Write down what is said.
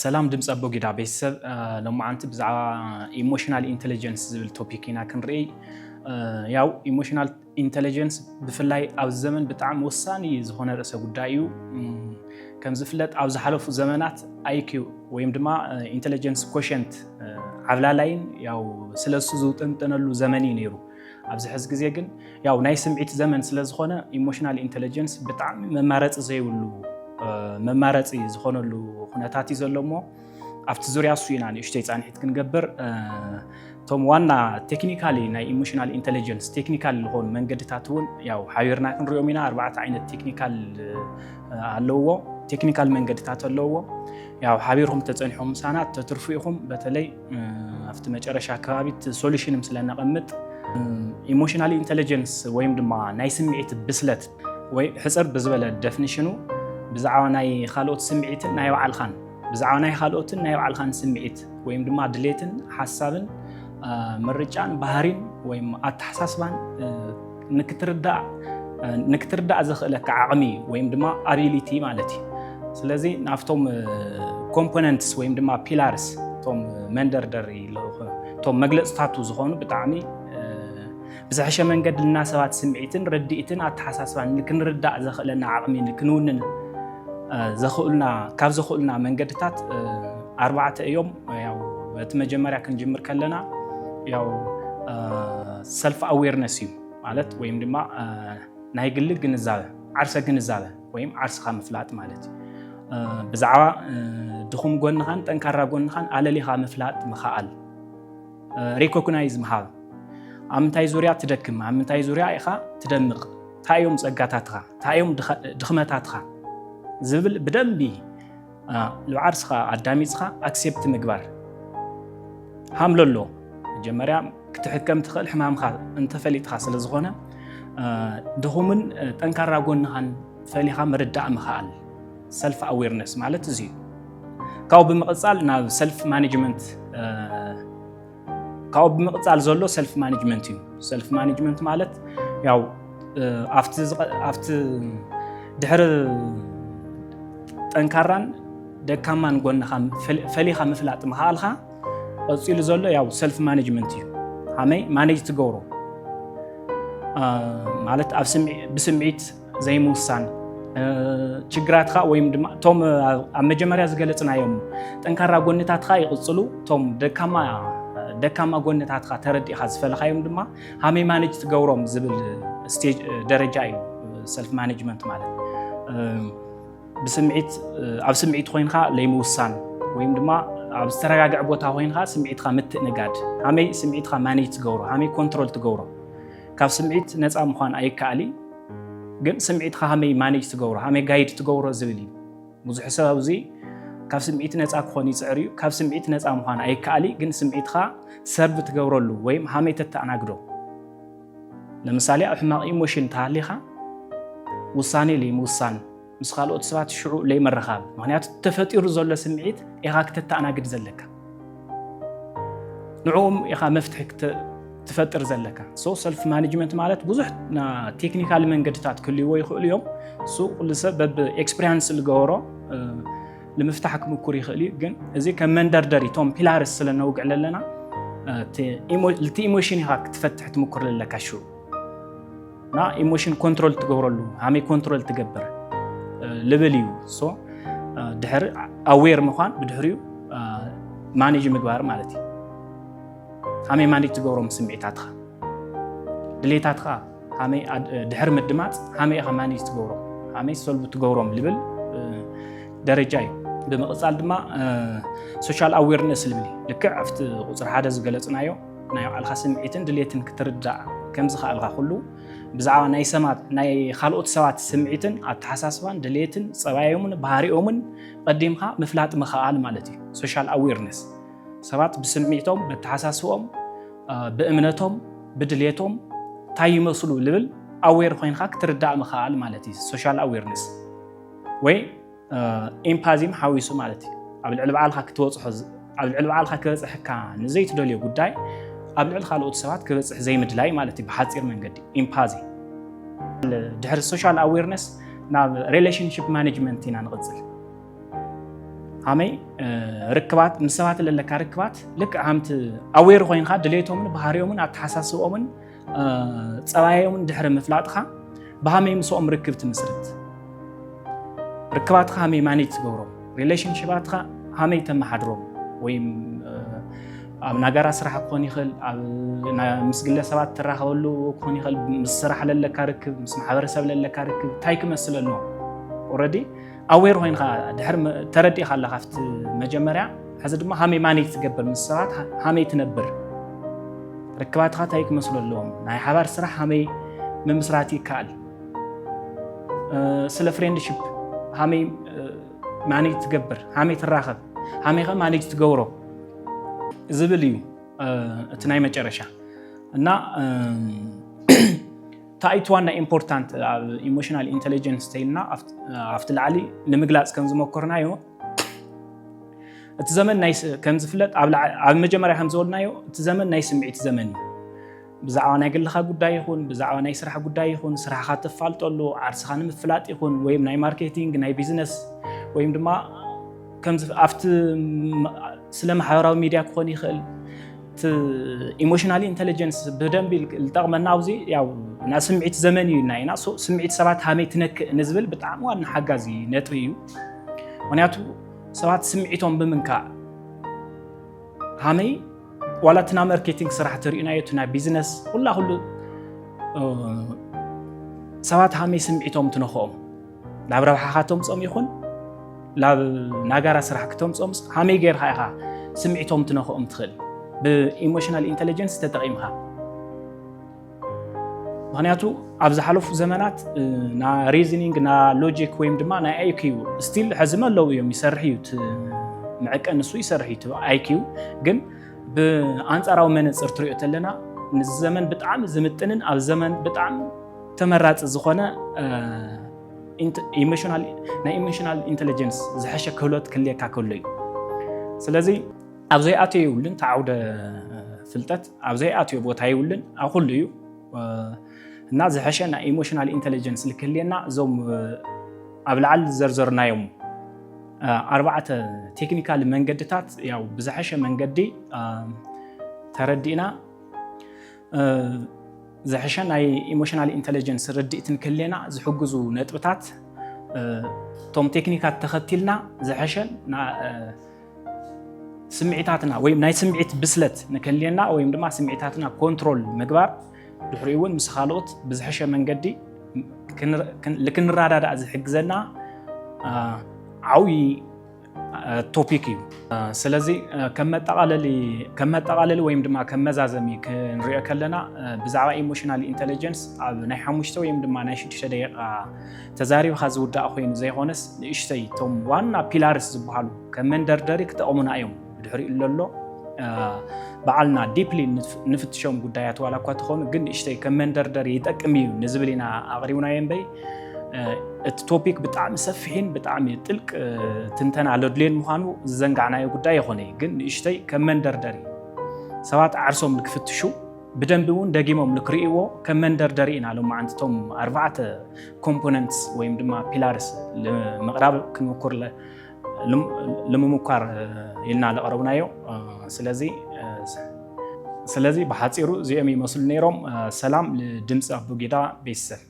ሰላም ድምፂ ኣቦጊዳ ቤተሰብ፣ ሎማዓንቲ ብዛዕባ ኢሞሽናል ኢንቴሊጀንስ ዝብል ቶፒክ ኢና ክንርኢ። ያው ኢሞሽናል ኢንቴሊጀንስ ብፍላይ ኣብዚ ዘመን ብጣዕሚ ወሳኒ ዝኾነ ርእሰ ጉዳይ እዩ። ከም ዝፍለጥ ኣብ ዝሓለፉ ዘመናት ኣይኪው ወይም ድማ ኢንቴሊጀንስ ኮሸንት ዓብላላይን ያው ስለሱ ዝውጥንጥነሉ ዘመን እዩ ነይሩ። ኣብዚ ሕዚ ግዜ ግን ያው ናይ ስምዒት ዘመን ስለ ዝኾነ ኢሞሽናል ኢንቴሊጀንስ ብጣዕሚ መማረፂ ዘይብሉ መማረፂ ዝኾነሉ ኩነታት እዩ ዘሎ እሞ ኣብቲ ዙርያ እሱ ኢና ንእሽተይ ፃንሒት ክንገብር። እቶም ዋና ቴክኒካሊ ናይ ኢሞሽናል ኢንቴሊጀንስ ቴክኒካል ዝኾኑ መንገድታት እውን ያው ሓቢርና ክንሪኦም ኢና። ኣርባዕተ ዓይነት ቴክኒካል ኣለውዎ፣ ቴክኒካል መንገድታት ኣለውዎ። ያው ሓቢርኩም ተፀኒሖም ምሳና ተትርፉ ኢኹም። በተለይ ኣብቲ መጨረሻ ከባቢ ሶሉሽን ምስ ለነቐምጥ ኢሞሽናል ኢንቴሊጀንስ ወይም ድማ ናይ ስምዒት ብስለት ወይ ሕፅር ብዝበለ ደፍኒሽኑ ብዛዕባ ናይ ካልኦት ስምዒትን ናይ ባዕልኻን ብዛዕባ ናይ ካልኦትን ናይ ባዕልኻን ስምዒት ወይም ድማ ድሌትን ሓሳብን ምርጫን ባህሪን ወይም ኣተሓሳስባን ንክትርዳእ ዘኽእለካ ዓቕሚ ወይም ድማ ኣቢሊቲ ማለት እዩ። ስለዚ ናብቶም ኮምፖነንትስ ወይም ድማ ፒላርስ እቶም መንደርደሪ እቶም መግለፅታቱ ዝኾኑ ብጣዕሚ ብዝሐሸ መንገዲ ልና ሰባት ስምዒትን ርድኢትን ኣተሓሳስባን ክንርዳእ ዘኽእለና ዓቕሚ ክንውንን ዘኽእሉና ካብ ዘኽእሉና መንገድታት ኣርባዕተ እዮም። ያው በቲ መጀመርያ ክንጅምር ከለና ያው ሰልፍ ኣዌርነስ እዩ ማለት ወይም ድማ ናይ ግሊ ግንዛበ ዓርሰ ግንዛበ ወይም ዓርስኻ ምፍላጥ ማለት እዩ። ብዛዕባ ድኹም ጎንኻን ጠንካራ ጎንኻን ኣለሊኻ ምፍላጥ ምኽኣል፣ ሪኮግናይዝ ምሃብ፣ ኣብ ምንታይ ዙርያ ትደክም፣ ኣብ ምንታይ ዙርያ ኢኻ ትደምቕ፣ እንታይ እዮም ጸጋታትኻ፣ እንታይ እዮም ድኽመታትኻ ዝብል ብደንቢ ንባዕርስኻ ኣዳሚጽኻ ኣክሴፕት ምግባር። ሃምለሎ መጀመርያ ክትሕከም ትኽእል ሕማምኻ እንተፈሊጥኻ ስለ ዝኾነ ድኹምን ጠንካራ ጎንኻን ፈሊኻ ምርዳእ ምኽኣል ሰልፍ ኣዌርነስ ማለት እዚ እዩ። ካብኡ ብምቕጻል ናብ ሰልፍ ማኔጅመንት ካብኡ ብምቕጻል ዘሎ ሰልፍ ማኔጅመንት እዩ። ሰልፍ ማኔጅመንት ማለት ያው ኣብቲ ድሕሪ ጠንካራን ደካማን ጎንኻ ፈሊኻ ምፍላጥ ምኽኣልካ ቀፂሉ ዘሎ ያው ሰልፍ ማኔጅመንት እዩ። ሃመይ ማኔጅ ትገብሮ ማለት ብስምዒት ዘይምውሳን ችግራትካ ወይም ድማ እቶም ኣብ መጀመርያ ዝገለፅናዮም ጠንካራ ጎንታትካ ይቕፅሉ። እቶም ደካማ ጎንታትካ ተረዲእካ ዝፈለኻዮም ድማ ሃመይ ማኔጅ ትገብሮም ዝብል ስቴጅ ደረጃ እዩ። ሰልፍ ማኔጅመንት ማለት ብስምዒት ኣብ ስምዒት ኮይንካ ለይምውሳን ወይም ድማ ኣብ ዝተረጋግዐ ቦታ ኮይንካ ስምዒትካ ምትእንጋድ ሃመይ ስምዒትካ ማኔጅ ትገብሮ ሃመይ ኮንትሮል ትገብሮ። ካብ ስምዒት ነፃ ምዃን ኣይከኣል እዩ፣ ግን ስምዒትካ ሃመይ ማኔጅ ትገብሮ ሃመይ ጋይድ ትገብሮ ዝብል እዩ። ብዙሕ ሰብ ኣብዚ ካብ ስምዒት ነፃ ክኾን ይፅዕር እዩ። ካብ ስምዒት ነፃ ምዃን ኣይከኣል እዩ፣ ግን ስምዒትካ ሰርቭ ትገብረሉ ወይም ሃመይ ተተኣናግዶ። ለምሳሌ ኣብ ሕማቕ ኢሞሽን ተሃሊኻ ውሳኔ ለይምውሳን ምስ ካልኦት ሰባት ሽዑ ለይምርኻብ ምክንያቱ ተፈጢሩ ዘሎ ስምዒት ኢኻ ክተተኣናግድ ዘለካ። ንዕኦም ኢኻ መፍትሒ ትፈጥር ዘለካ። ሶ ሰልፍ ማኔጅመንት ማለት ብዙሕ ቴክኒካል መንገድታት ክህልይዎ ይኽእሉ እዮም። እሱ ኩሉ ሰብ በብ ኤክስፒሪንስ ዝገበሮ ንምፍታሕ ክምኩር ይኽእል እዩ። ግን እዚ ከም መንደርደሪ እቶም ፒላርስ ስለ ነውግዕ ለለና እቲ ኢሞሽን ኢኻ ክትፈትሕ ትምኩር ለለካ ሽዑ እና ኢሞሽን ኮንትሮል ትገብረሉ ሃመይ ኮንትሮል ትገብር ልብል እዩ። ሶ ድሕሪ ኣዌር ምዃን ብድሕሪኡ ማኔጅ ምግባር ማለት እዩ። ሃመይ ማኔጅ ትገብሮም ስምዒታትኻ ድሌታትኻ ሃመይ ድሕሪ ምድማፅ ሃመይ ኢኻ ማኔጅ ትገብሮም ሃመይ ሶልቭ ትገብሮም ልብል ደረጃ እዩ። ብምቕፃል ድማ ሶሻል ኣዌርነስ ልብል እዩ። ልክዕ ኣብቲ ቁፅሪ ሓደ ዝገለፅናዮ ናይ ባዕልኻ ስምዒትን ድሌትን ክትርዳእ ከም ዝኸኣልካ ኩሉ ብዛዕባ ናይ ሰማት ናይ ካልኦት ሰባት ስምዒትን ኣተሓሳስባን ድሌትን ፀባዮምን ባህሪኦምን ቀዲምካ ምፍላጥ ምኽኣል ማለት እዩ። ሶሻል ኣዌርነስ ሰባት ብስምዒቶም ብኣተሓሳስብኦም ብእምነቶም ብድሌቶም እንታይ ይመስሉ ልብል ኣዌር ኮይንካ ክትርዳእ ምኽኣል ማለት እዩ። ሶሻል ኣዌርነስ ወይ ኤምፓዚም ሓዊሱ ማለት እዩ። ኣብ ልዕሊ በዓልካ ክትበፅሖ ኣብ ልዕሊ በዓልካ ክበፅሐካ ንዘይትደልዮ ጉዳይ ኣብ ልዕሊ ካልኦት ሰባት ክበፅሕ ዘይምድላይ ማለት እዩ። ብሓፂር መንገዲ ኤምፓዚ። ድሕሪ ሶሻል ኣዌርነስ ናብ ሪሌሽንሽፕ ማኔጅመንት ኢና ንቕፅል። ሃመይ ርክባት ምስ ሰባት ለለካ ርክባት ልክዕ ሃምቲ ኣዌር ኮይንካ ድሌቶምን ባህሪኦምን ኣተሓሳስብኦምን ጸባዮምን ድሕሪ ምፍላጥካ ብሃመይ ምስኦም ርክብ ትምስርት። ርክባትካ ሃመይ ማኔጅ ትገብሮም፣ ሪሌሽንሽባትካ ሃመይ ተመሓድሮም፣ ወይ ኣብ ናጋራ ስራሕ ክኾን ይኽእል፣ ኣብ ምስ ግለ ሰባት ትራኸበሉ ክኾን ይኽእል፣ ምስ ስራሕ ለለካ ርክብ፣ ምስ ማሕበረሰብ ለለካ ርክብ እንታይ ክመስል ኣለዎ? ኦረዲ ኣዌር ኮይንካ ድሕር ተረዲእካ ኣለካ ኣብቲ መጀመርያ። ሕዚ ድማ ሃመይ ማኔጅ ትገብር፣ ምስ ሰባት ሃመይ ትነብር፣ ርክባትካ እንታይ ክመስሉ ኣለዎም፣ ናይ ሓባር ስራሕ ሃመይ ምምስራት ይከኣል፣ ስለ ፍሬንድሽፕ ሃመይ ማኔጅ ትገብር፣ ሃመይ ትራኸብ፣ ሃመይኸ ማኔጅ ትገብሮ ዝብል እዩ እቲ ናይ መጨረሻ። እና እንታይ እቲ ዋና ኢምፖርታንት ኣብ ኢሞሽናል ኢንቴሊጀንስ ተይልና ኣብቲ ላዕሊ ንምግላፅ ከም ዝመኮርናዮ፣ እቲ ዘመን ናይ ከም ዝፍለጥ ኣብ መጀመርያ ከም ዝበልናዮ እቲ ዘመን ናይ ስምዒት ዘመን እዩ። ብዛዕባ ናይ ግልኻ ጉዳይ ይኹን ብዛዕባ ናይ ስራሕ ጉዳይ ይኹን ስራሕኻ ተፋልጠሉ፣ ዓርስኻ ንምፍላጥ ይኹን ወይም ናይ ማርኬቲንግ ናይ ቢዝነስ ወይም ድማ ኣብቲ ስለ ማሕበራዊ ሚድያ ክኾን ይኽእል። እቲ ኢሞሽናል ኢንቴሊጀንስ ብደንብ ዝጠቕመና ኣብዚ ያው ናይ ስምዒት ዘመን እዩ እና ኢና። ስምዒት ሰባት ሃመይ ትነክእ ንዝብል ብጣዕሚ ዋና ሓጋዚ ነጥቢ እዩ። ምክንያቱ ሰባት ስምዒቶም ብምንካእ ሃመይ ዋላ እቲ ናይ ማርኬቲንግ ስራሕ ትርእዩናዮ እቲ ናይ ቢዝነስ ኩላ ኩሉ ሰባት ሃመይ ስምዒቶም ትነኽኦም ናብ ረብሓኻ ተምፅኦም ይኹን ናብ ናጋራ ስራሕ ክተምፅኦም ሃመይ ጌርካ ኢኻ ስምዒቶም ትነኽኦም ትኽእል ብኢሞሽናል ኢንቴሊጀንስ ተጠቒምካ። ምክንያቱ ኣብ ዝሓለፉ ዘመናት ና ሪዝኒንግ ና ሎጂክ ወይም ድማ ናይ ኣይኪዩ ስቲል ሕዝም ኣለዉ እዮም ይሰርሕ እዩ ምዕቀን ንሱ ይሰርሕ እዩ ኣይኪዩ ግን ብኣንፃራዊ መነፅር ትሪኦ ተለና ንዚ ዘመን ብጣዕሚ ዝምጥንን ኣብ ዘመን ብጣዕሚ ተመራፂ ዝኾነ ናይ ኢሞሽናል ኢንቴሊጀንስ ዝሐሸ ክህሎት ክልየካ ከሎ እዩ። ስለዚ ኣብ ዘይኣትዮ የብሉን ተዓውደ ፍልጠት ኣብ ዘይኣትዮ ቦታ የብሉን ኣብ ኩሉ እዩ። እና ዝሐሸ ናይ ኢሞሽናል ኢንቴሊጀንስ ልክህልየና እዞም ኣብ ላዕሊ ዝዘርዘርናዮም ኣርባዕተ ቴክኒካል መንገድታት ያው ብዝሐሸ መንገዲ ተረዲእና ዝሐሸ ናይ ኢሞሽናል ኢንቴሊጀንስ ርድኢት ንክህልየና ዝሕግዙ ነጥብታት እቶም ቴክኒካት ተኸቲልና ዝሐሸ ስምዒታትና ወይም ናይ ስምዒት ብስለት ንክህልየና ወይም ድማ ስምዒታትና ኮንትሮል ምግባር ድሕሪኡ እውን ምስ ካልኦት ብዝሐሸ መንገዲ ልክንረዳዳእ ዝሕግዘና ዓብዪ ቶፒክ እዩ። ስለዚ ከም መጠቓለሊ ወይም ድማ ከም መዛዘሚ ክንሪኦ ከለና ብዛዕባ ኢሞሽናል ኢንቴሊጀንስ ኣብ ናይ ሓሙሽተ ወይም ድማ ናይ ሽዱሽተ ደቂቃ ተዛሪብካ ዝውዳእ ኮይኑ ዘይኮነስ ንእሽተይ እቶም ዋና ፒላርስ ዝበሃሉ ከም መንደርደሪ ክጠቕሙና እዮም። ብድሕሪኡ ለሎ በዓልና ዲፕሊ ንፍትሾም ጉዳያት ዋላ እኳ ተኾኑ ግን ንእሽተይ ከም መንደርደሪ ይጠቅም እዩ ንዝብል ኢና ኣቕሪብናዮ እምበይ እቲ ቶፒክ ብጣዕሚ ሰፊሕን ብጣዕሚ ጥልቅ ትንተና ለድልዮን ምዃኑ ዝዘንጋዕናዮ ጉዳይ ይኾነ ግን ንእሽተይ ከም መንደርደሪ ሰባት ዓርሶም ንክፍትሹ ብደንቢ እውን ደጊሞም ንክርእይዎ ከም መንደርደሪ ኢና ሎማዓንቲ እቶም ኣርባዕተ ኮምፖነንትስ ወይም ድማ ፒላርስ ምቕራብ ክንምኩር ልምምኳር ኢልና ለቕረብናዮ። ስለዚ ስለዚ ብሓፂሩ እዚኦም ይመስሉ ነይሮም። ሰላም ልድምፂ ኣቦጊዳ ቤተሰብ።